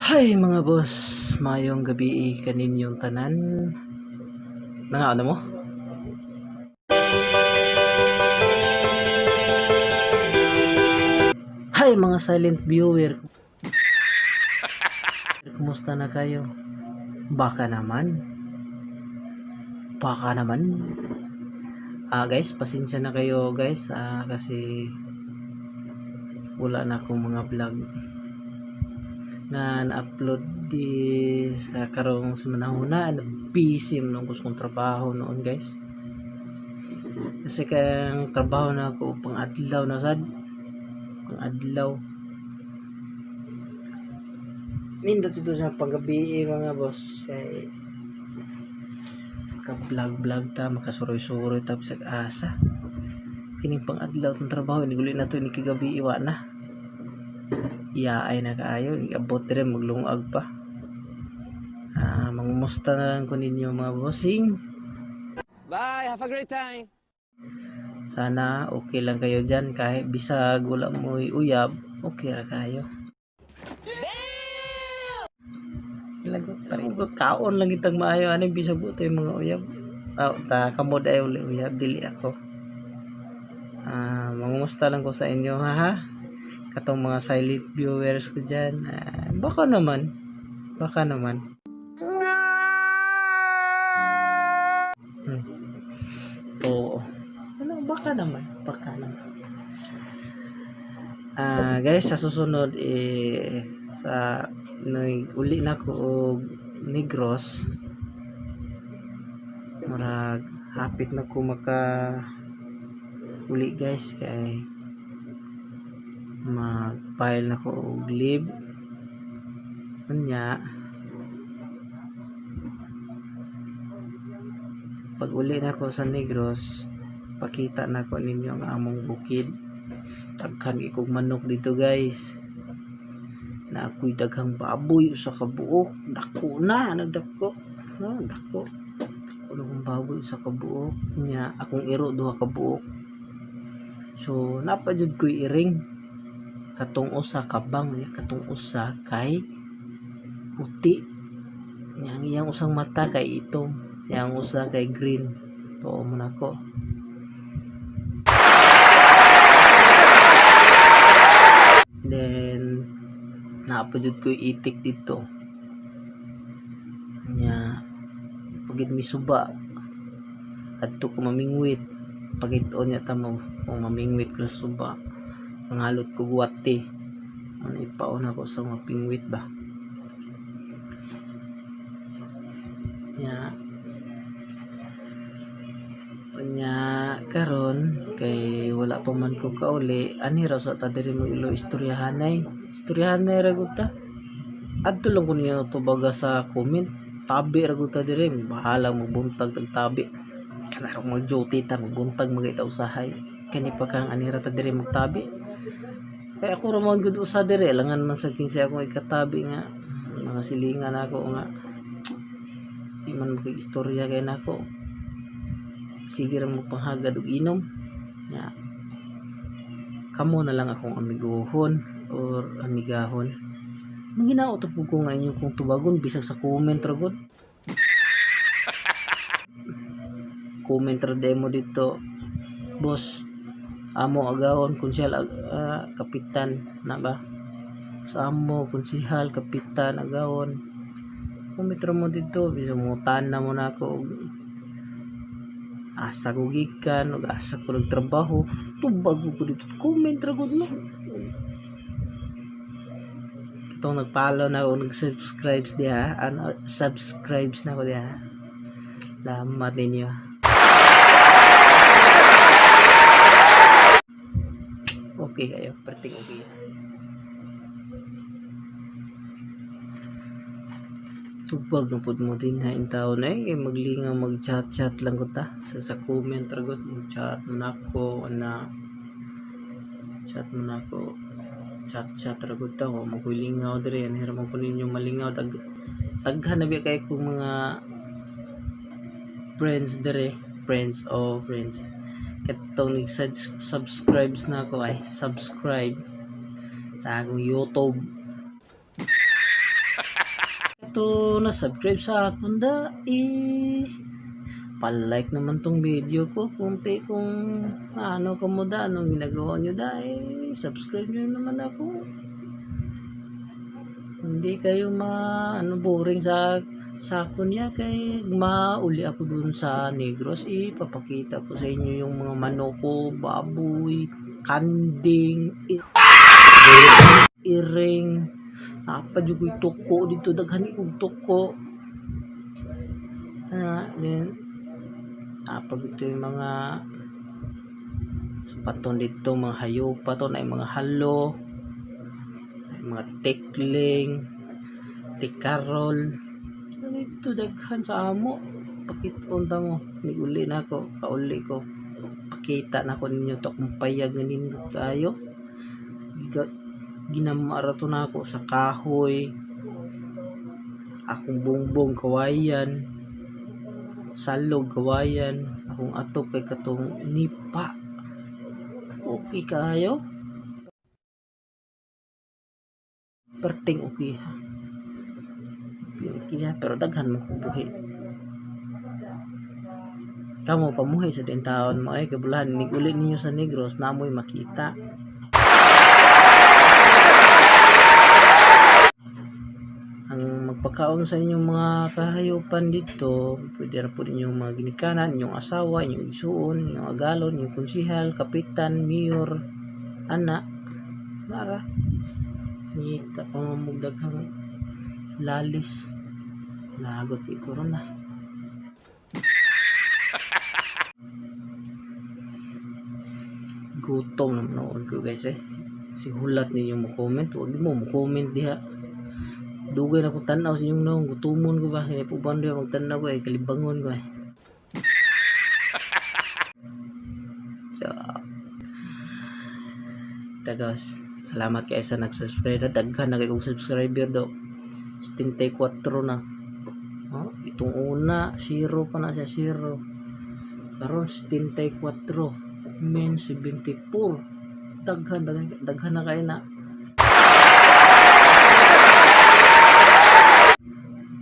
Hi mga boss, mayong gabi kaninyong tanan. Nangaon na mo? Hi mga silent viewer. Kumusta na kayo? Baka naman. Baka naman. Ah guys, pasensya na kayo guys, kasi wala na akong mga vlog na na-upload di sa karong sa manahuna. Busy man ko sa kong trabaho noon guys, kasi kang trabaho na ako pang adlaw na sad, pang adlaw. Nindot ito sa panggabi eh, mga boss, kay maka vlog vlog ta, makasuroy-suroy ta sa asa kining pang adlaw tong trabaho. Iniguli na to ni kagabi, iwa na iya ay na kaayo iabot dire, maglungag pa. Mangumusta na lang ko ninyo mga bossing. Bye, have a great time. Sana okay lang kayo dyan, kahit bisag wala mo'y uyab, okay ra kayo. Lagot pa kaon lang itang maayo ani bisag wa tayo mga uyab. Ah, ta kamod ay uli uyab, dili ako. Mangumusta lang ko sa inyo ha, ha? Katong mga silent viewers ko dyan. Baka naman. Baka naman. Oo. Ano, baka naman. Baka naman. Guys, sa susunod eh, sa noy uli na ko og Negros, murag hapit na ko maka uli guys, kay mag-file na ko og leave. Unya pag uli na ko sa Negros, pakita na ko ninyo ang among bukid. Daghan kog manok dito guys, na ako'y daghang baboy, usa ka buok, dako na, nagdako no, dako dako na akong baboy, usa ka buok. Nya akong iro duha ka buok. So napa jud ko'y iring, katong usa kabang, nya katong usa kay puti, nya ang iyang usang mata kay itom, nya ang usa kay green. Tuo man ako. Then naa pa jud ko'y itik dito. Nya pagid misuba adto ko mamingwit, pagit-on niya ta mo kung mamingwit ko sa suba, mangalot ko guwate, ano ipaon ako sa mga pingwit ba. Nya unya karon kay wala pa man ko kauli ani ra sa ta diri mag ilo istoryahanay, istoryahanay ra gud ta. Adto lang ko niya tubaga sa comment, tabi ra gud ta diri, bahala magbuntag tag tabi, kanarong mag duty ta, magbuntag magita usahay kani pa kang ani ra ta diri magtabi, kay ako ra man gud usa diri, langan man sa kinsa akong ikatabi nga mga silingan ako nga di man makig-istorya kay nako, sige ra mo panghagad og inom. Nya kamo na lang akong amiguhon or amigahon. Manghinaot pud ko nga inyo kong tubagon bisag sa comment ra gud. Comment ra demo dito, boss amo agawon konsehal, kapitan na ba sa amo konsehal kapitan agawon, comment ra mo dito bisag mo tanan mo na ako og asa ko gikan og asa ko nagtrabaho, tubag ko dito, comment ra gud mo. Itong nag-follow na ako, nag-subscribe diha, ano, subscribes na ako diha, salamat ninyo. Okay kayo, perting okay. Tubag na pud mo din ha in taon eh, kay maglinga mag-chat-chat lang ko ta sa comment ra gud, mag-chat mo na ako ana, chat mo na ako, chat-chat ra gud ta ko maghulingaw diri, anhi ra man ko ninyo malingaw. Taghan na biya kay kong mga friends diri, friends oh friends, katong nag-subscribes na ako, ay subscribe sa akong YouTube. Ito na subscribe sa akong da eh. Pa-like naman tong video ko kunti kung ano ka mo da, anong ginagawa nyo da eh, subscribe nyo naman ako. Hindi kayo ma ano boring sa akon niya kay mauli ako dun sa Negros, ipapakita ko sa inyo yung mga manok ko, baboy, kanding, iring, napa jud ko'y tuko dito, daghan kog tuko. Then napa dito yung mga paton dito, mga hayop pa to, na yung mga halo, ay mga tikling, tikarol. Dito daghan sa amo. Pakiton ta mo, niguli na ako, kauli ko. Pakita na ko ninyo to kung payag nga nindot tayo. Ginamara to na ako sa kahoy. Akong bongbong kawayan, salog kawayan, akong atop kay katong nipa. Okay kayo? Perting okay ha. Okay ha, pero daghan mo kong buhi. Kamo pamuhi sa din taon mo ay kabulahan nig uli ninyo sa Negros namoy makita. Ang magpakaon sa inyong mga kahayupan dito, pwede ra po ninyong mga ginikanan, inyong asawa, inyong igsuon, inyong agalon, inyong konsihal, kapitan, mayor, ana, nara. Ngita pa mo daghang lalis. Lagot kay corona. Gutom naman noon ko guys eh. Sigulat ninyo mo comment, wag mo mo comment diha. Dugay na ko tan-aw sa inyong naong, gutomon ko ba? Kaya po ba magtan-aw ko eh, kalibangon ko eh. So, tagas, salamat kayo sa nag-subscribe. Daghan na kayo kong subscriber do. 74 na. Oh, itong una, 0 pa na siya, 0. Karon 74. Men 74. Daghan, daghan, daghan na kayo na.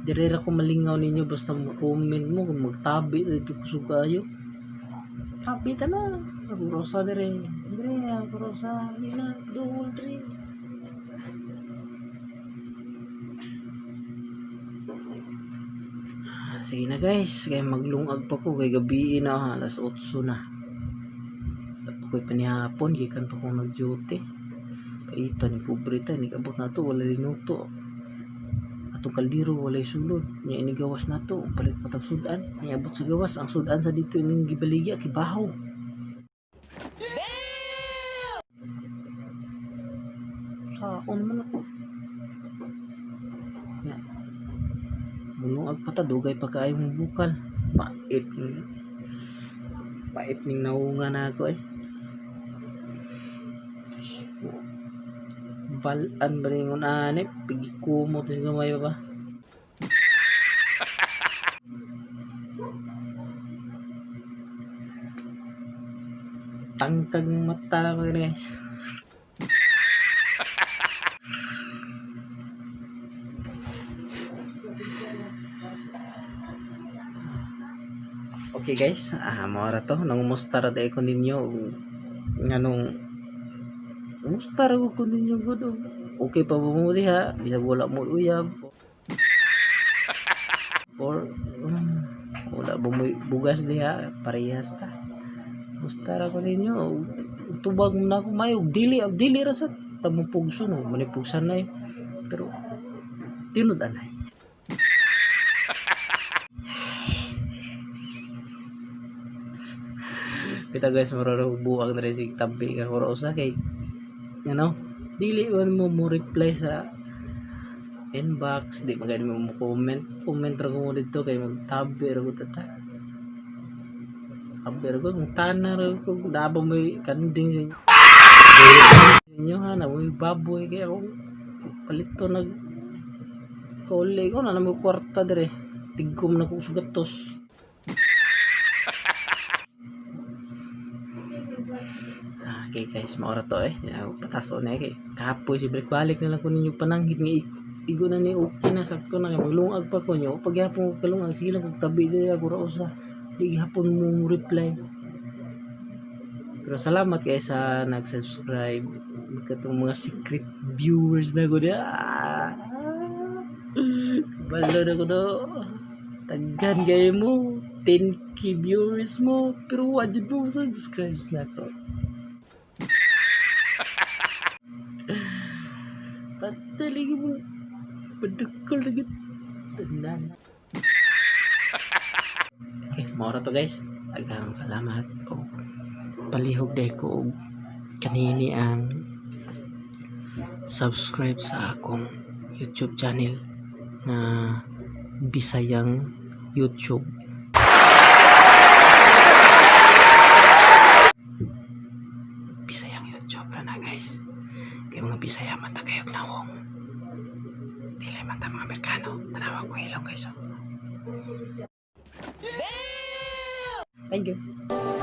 Dire ra ko malingaw ninyo basta mo comment mo kung magtabi dito kusog kayo. Tabi ta na. Ako rosa dire. Dire ako rosa. Di na duol dire. Sige na guys, kaya maglungag pa ko kay gabi na ha, alas 8 na. Tapos ko'y panihapon, gikan pa kong nag-duty. Paita ni pobre ta, ni kabot na to, wala linuto. Atong kaldero walay sulod, nya inigawas na to, palit pa tag sudan. Nya abot sa gawas, ang sudan sa dito ining gibaligya kibahaw. Saon man ako. Nya. Mulungag pa ta, dugay pa kaayo mong bukal. Pait ni. Pait ning naunga na ako eh. Balaan ba rin yung anip? Pigikumot yung gamay ba? Tangkag mata ko yun guys. Okay guys, mao ra to. Nangumusta ra day ko ninyo nganong kumusta ra ko ninyo gud. Okay pa ba mo diha? Bisag wala mo uyab or wala ba mo bugas diha, parehas ta. Kumusta ra ko ninyo? Tubag mo na ako mayo, dili dili ra sa tamong pugso no, manipugsan na eh. Pero tinud anay. Kita guys, marunong buwag na rin si tabi ka kurosa kay ano, dili man mo mo reply sa inbox, di magani mo mo comment, comment ra ko dito kay magtabi ra ko tata. Tabi ra ko, tana ra ko, daba mo kanding inyo ha, na mo baboy kay ako palito nag kauli ko na mo kwarta dire, tigkom na ko sugatos. Okay guys, maora to eh. Pataso na eh. Kay kapoy si balik-balik na lang ko ninyo pananghid nga Igo na ni, okay na, sakto na kay maglungag pa ko nyo. Pag gihapon ko kalungag, sige lang kog tabi diri ako ra usa. Di gihapon mo reply. Pero salamat kay sa nag-subscribe, katong mga secret viewers na ko ah. Balo na ko do. Taggan kayo mo. 10K viewers mo. Pero wa jud mo subscribe na ko. Patali mo. Padukol na gud. Tanan. Okay, mao ra to, guys. Daghang salamat. O palihog day ko og kanini ang subscribe sa akong YouTube channel nga Bisayang YouTube. Bisayang YouTube na, guys. Kay mga Bisaya man ta kayog nawong. Dili man ta mga Amerikano. Tanawa ko ilong, guys. Oh. Thank you.